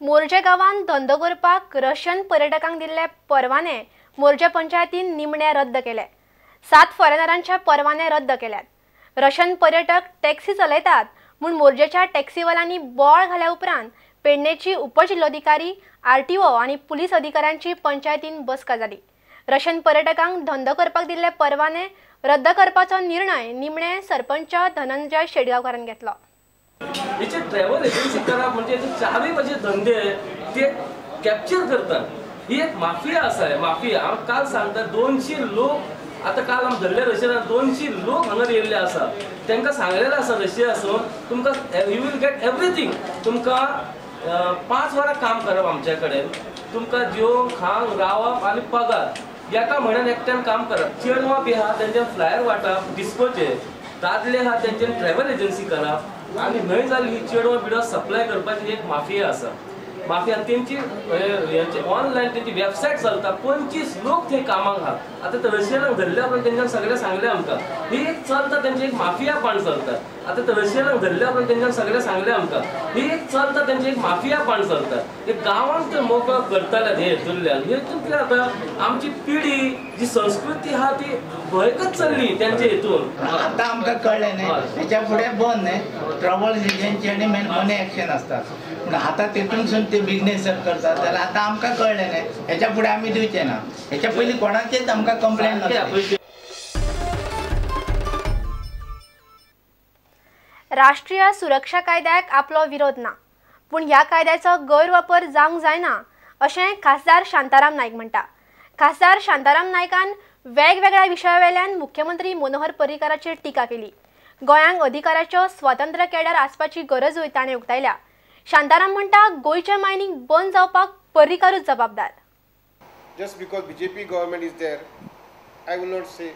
मोरजे गांवांत धंदो करपाक रशियन पर्यटकांक दिल्ले परवाने मोरजे पंचायतीन निमणे रद्द केले. 7 फॉरेनरांचे परवाने रद्द केल्यात. रशियन पर्यटक टॅक्सी चलयतात म्हूण मोरजेच्या टॅक्सीवाल्यांनी बोळ घाल्या उपरांत पेडणेची उपजिल्लोधिकारी, आरटीओ आनी पुलीस अधिकाऱ्यांची पंचायतीन बसका जाली. रशियन पर्यटकांक धंदो करपाक दिल्ले परवाने रद्द करपाचो निर्णय निमणे सरपंच धनंजय शेटगांवकारान घेतलो. हेचे ट्रॅव्हल एजन्सी करप म्हणजे चारूय म्हणजे धंदे ते कॅप्चर करतात. ही एक माफिया आसा. माफिया हांव काल सांगता 200 लोक आतां काल आमी धरले रशियन 200 लोक हांगा येयल्ले आसा. तांकां सांगलेलें आसा रशिया आसून तुमकां you will get everything. तुमकां 5 वरां काम करप आमच्या कडेन, तुमकां जेवण खावंक रावप आनी पगार एका म्हयन्यान एकट्यान काम करप. चेडवां बी आहा तेंच्यान फ्लायर वांटप डिस्कोचे, दादले आहा तेंच्यान ट्रॅव्हल एजन्सी करप आनी न्हय जाल्यार ही चेडवां बिडवां सप्लाय करपाची एक माफिया आसा. माफिया तेंची ऑनलायन तेंची वेबसायट चलता. 25 लोक थंय कामाक आहा. आतां ते रशियनाक धरल्या उपरांत तेंच्यान सगळें सांगलें आमकां ही एक चलता तेंची एक माफिया पण चलता. आतां ते रशियनाक धरल्या उपरांत तेंच्यान सगळें सांगलें आमकां ही एक चलता तेंची एक माफिया पण चलता. हे गांवांत ते मोकळो करताले हे हेतूंतल्यान. हेतून कितें जाता आमची पिढी जी संस्कृती आहा ती भंयकच चल्ली तेंचे हेतून. आतां आमकां कळ्ळें न्ही हेच्या फुडें बंद न्ही ट्रॅव्हल एजन्सी आनी मनी एक्शन आसता. पूण आतां तेतूनसून ते बिजनेस जर करतात जाल्यार आतां आमकां कळ्ळें न्ही हेच्या फुडें आमी दिवचे ना. हेच्या पयलीं कोणाचेच आमकां कंप्लेन नासली. राष्ट्रीय सुरक्षा कायद्याक आपलो विरोध ना, पूण ह्या कायद्याचो गैरवापर जावंक जायना अशें खासदार शांताराम नायक म्हणटा. खासदार शांताराम नायकान वेगवेगळ्या विशयावेल्यान मुख्यमंत्री मनोहर पर्रीकाराचेर टिका केली. गोंयांक अधिकाराच्यो स्वतंत्र केडर आसपाची गरजूय ताणें उक्तायल्या. शांताराम म्हणटा गोंयचें मायनिंग बंद जावपाक पर्रीकारूच जबाबदार. Just because BJP government is there, I will not say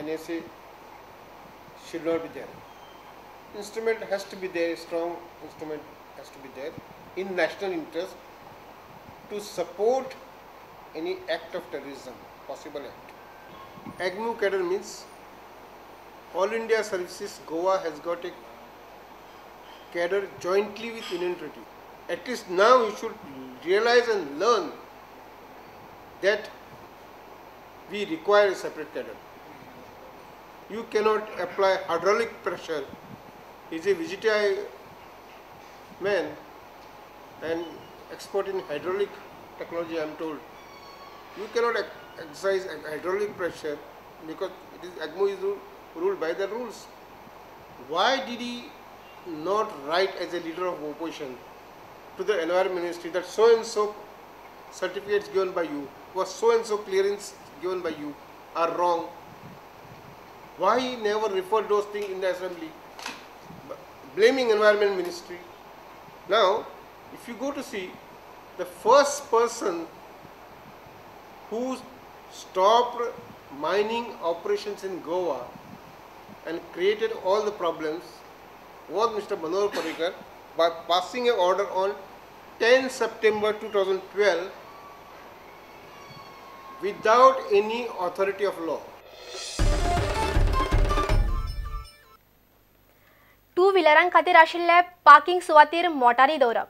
NSA should not be there. Instrument has to be there, strong instrument has to be there in national interest to support any act of terrorism, possible act. AGMU cadre means All India Services Goa has got a cadre jointly with Union Treaty. At least now you should realize and learn that we require a separate cadre. You cannot apply hydraulic pressure. He's a VGTI man and expert in hydraulic technology, I am told. You cannot exercise hydraulic pressure because it is AGMU is ruled by the rules. Why did he not write as a leader of opposition to the Environment Ministry that so and so certificates given by you, was so and so clearance given by you are wrong? Why he never referred those things in the assembly, blaming Environment Ministry? Now, if you go to see, the first person who stopped mining operations in Goa and created all the problems was Mr. Manohar Parrikar by passing an order on 10 September 2012 without any authority of law. Two व्हिलरां खातीर आशिल्ले parking सुवातीर मोटारी दवरप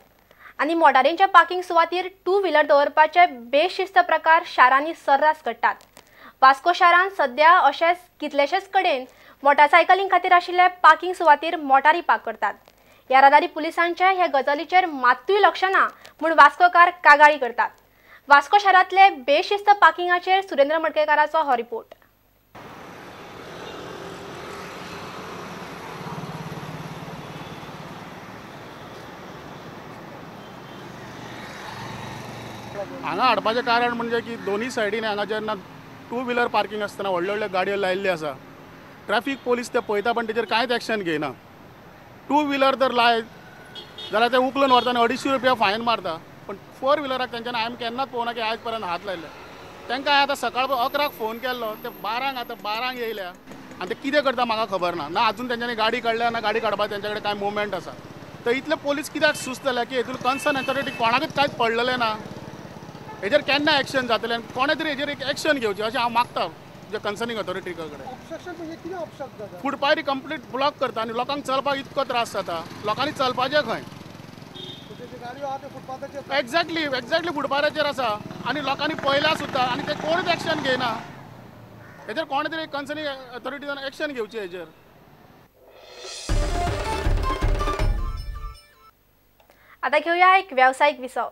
आनी मोटारींच्या parking सुवातीर two wheeler दवरपाचे बेशिस्त प्रकार शारांनी सर्रास घडटात. वास्को शारांत सद्या अशेच कितलेशेच कडेन मोटारसायकलीं खातीर आशिल्ले पार्किंग सुवातीर मोटारी पार्क करतात. येरादारी पुलिसांच्या ह्या गजालीचेर मात्तूय लक्ष ना म्हूण वास्कोकार कागाळी करतात. वास्को शारांतले बेशिस्त पार्किंगाचेर सुरेंद्र मडकेकाराचो हो रिपोर्ट. हांगा हाडपाचें कारण म्हणजे की दोनूय सायडीन हांगा जेन्ना टू व्हिलर पार्किंग आसतना व्हडल्यो व्हडल्यो गाडयो लायिल्ल्यो आसा, ट्रॅफिक पोलीस ते पळयता पण तेजेर कांयच एक्शन घेयना. टू व्हिलर जर लायत जाल्यार ते उखलून व्हरता आनी 250 रुपया फायन मारता. पण फोर व्हिलराक तेंच्यानी हांवें केन्नाच पळोवना की आयज पर्यंत हात लायले. तांकां हांवें आतां सकाळ 11 फोन केल्लो, ते 12 आतां 12 येयल्या आनी ते कितें करता म्हाका खबर ना. ना अजून तेंच्यांनी गाडी काडल्या ना गाडी काडपाक तेंच्या कडेन कांय मुवमेंट आसा. तर इतले पोलीस कित्याक सुस्त जाल्या की हेतून कन्सर्न अथॉरिटी कोणाकूच कांयच पडलेलें ना. हेजेर केन्ना एक्शन जातलें आनी कोणें तरी हेजेर एक एक्शन घेवचें अशें हांव मागता जे कन्सर्निंग ऑथॉरिटी कडेन. फुटपाथी कंप्लीट ब्लॉक करता आनी लोकांक चलपाक इतको त्रास जाता. लोकांनी चलपाचें खंय? एक्झॅक्टली एक्झॅक्टली फुटपाथाचेर आसा आनी लोकांनी पळयला सुद्दां आनी ते कोणूच एक्शन घेयना. हेजेर कोणे तरी कन्सर्निंग ऑथॉरिटीजान एक्शन घेवची हेजेर. आता घेऊया एक व्यावसायिक विसव.